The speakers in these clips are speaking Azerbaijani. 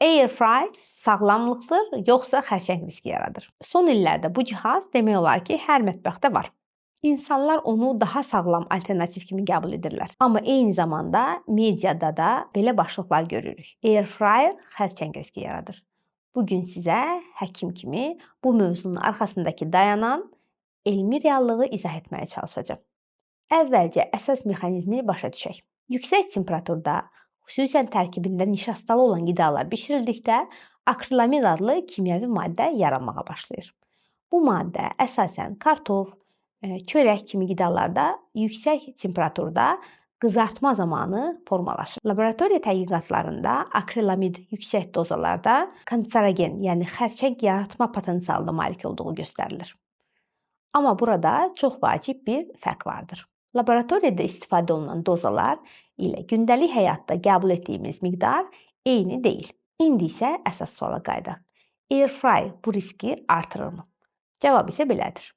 Air fry sağlamlıqdır, yoxsa xərçəng riski yaradır? Son illərdə bu cihaz demək olar ki, hər mətbəxdə var. İnsanlar onu daha sağlam alternativ kimi qəbul edirlər. Amma eyni zamanda mediada da belə başlıqlar görürük. Air fryer xərçəng riski yaradır. Bu gün sizə həkim kimi bu mövzunun arxasındakı dayanan elmi reallığı izah etməyə çalışacağam. Əvvəlcə əsas mexanizmi başa düşək. Yüksək temperaturda, xüsusən tərkibində nişastalı olan qidalar bişirildikdə akrilamid adlı kimyəvi maddə yaranmağa başlayır. Bu maddə əsasən kartof, çörək kimi qidalarda yüksək temperaturda qızartma zamanı formalaşır. Laboratoriya tədqiqatlarında akrilamid yüksək dozalarda kanserogen, yəni xərçəng yaratma potensialına malik olduğu göstərilir. Amma burada çox vacib bir fərq vardır. Laboratoriyada istifadə olunan dozalar ilə gündəlik həyatda qəbul etdiyimiz miqdar eyni deyil. İndi isə əsas suala qayıdaq. Air fry bu riski artırırmı? Cavab isə belədir.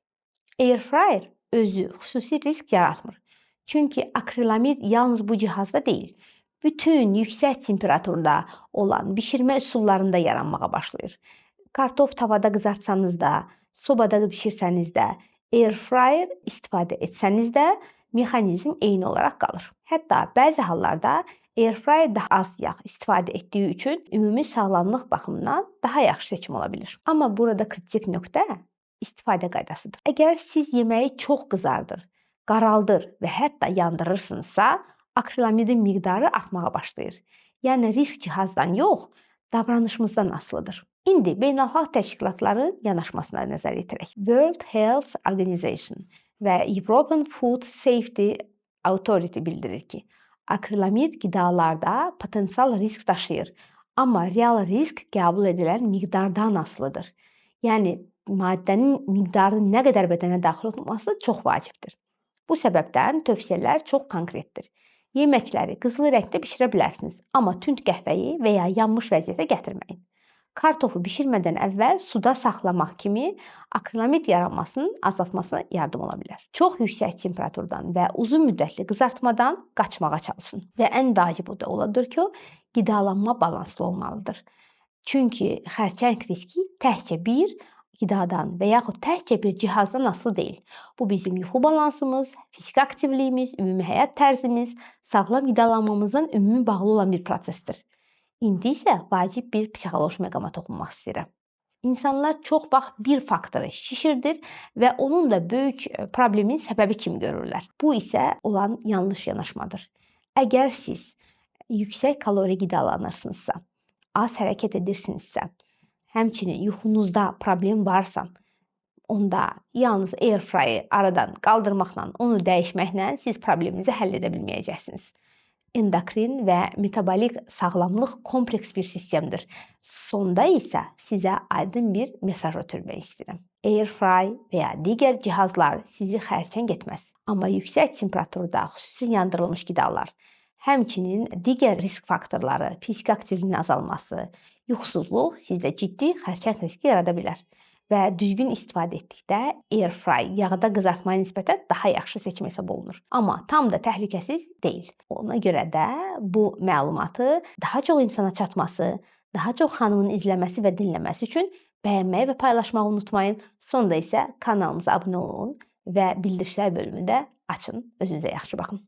Air fryer özü xüsusi risk yaratmır. Çünki akrilamid yalnız bu cihazda deyil, bütün yüksək temperaturda olan bişirmə üsullarında yaranmağa başlayır. Kartof tavada qızartsanız da, sobada bişirsəniz də, air fryer istifadə etsəniz də mexanizm eyni olaraq qalır. Hətta bəzi hallarda air fryer daha az yağ istifadə etdiyi üçün ümumi sağlamlıq baxımından daha yaxşı seçim ola bilir. Amma burada kritik nöqtə istifadə qaydasıdır. Əgər siz yeməyi çox qızardır, qaraldır və hətta yandırırsınızsa, akrilamidin miqdarı artmağa başlayır. Yəni risk cihazdan yox, davranışımızdan asılıdır. İndi beynəlxalq təşkilatların yanaşmasına nəzər yetirək. World Health Organization və European Food Safety Authority bildirir ki, akrilamid qidalarda potensial risk daşıyır, amma real risk qəbul edilən miqdardan asılıdır. Yəni maddənin miqdarının nə qədər bədənə daxil olması çox vacibdir. Bu səbəbdən tövsiyələr çox konkretdir. Yeməkləri qızılı rəngdə bişirə bilərsiniz, amma tünd qəhvəyi və ya yanmış vəziyyətə gətirməyin. Kartofu bişirmədən əvvəl suda saxlamaq kimi akrilamid yaranmasının azaltmasına yardım ola bilər. Çox yüksək temperaturdan və uzun müddətli qızartmadan qaçmağa çalışın. Və ən vacibi da odur ki, qidalanma balanslı olmalıdır. Çünki xərçəng riski təkcə bir qidadan və yaxud təkcə bir cihazdan asılı deyil. Bu bizim yuxu balansımız, fiziki aktivliyimiz, ümumi həyat tərzimiz, sağlam qidalanmamızdan ümumi bağlı olan bir prosesdir. İndi isə vacib bir psixoloji məqama toxunmaq istəyirəm. İnsanlar çox vaxt bir faktoru şişirdir və onun da böyük problemin səbəbi kimi görürlər. Bu isə olan yanlış yanaşmadır. Əgər siz yüksək kalori qidalanırsınızsa, az hərəkət edirsinizsə, həmçinin yuxunuzda problem varsa, onda yalnız air fryer aradan qaldırmaqla, onu dəyişməklə siz probleminizi həll edə bilməyəcəksiniz. Endokrin və metabolik sağlamlıq kompleks bir sistemdir. Sonda isə sizə aydın bir mesaj ötürmək istəyirəm. Air fry və ya digər cihazlar sizi xərçəng etməz. Amma yüksək temperaturda xüsusi yandırılmış qidalar, həmçinin digər risk faktorları, fiziki aktivliyin azalması, yuxusuzluq sizdə ciddi xərçəng riski yarada bilər. Və düzgün istifadə etdikdə air fry yağda qızartmaya nisbətən daha yaxşı seçim hesab olunur. Amma tam da təhlükəsiz deyil. Ona görə də bu məlumatı daha çox insana çatması, daha çox xanımın izləməsi və dinləməsi üçün bəyənməyi və paylaşmağı unutmayın. Sonda isə kanalımıza abunə olun və bildirişlər bölümündə açın. Özünüzə yaxşı baxın.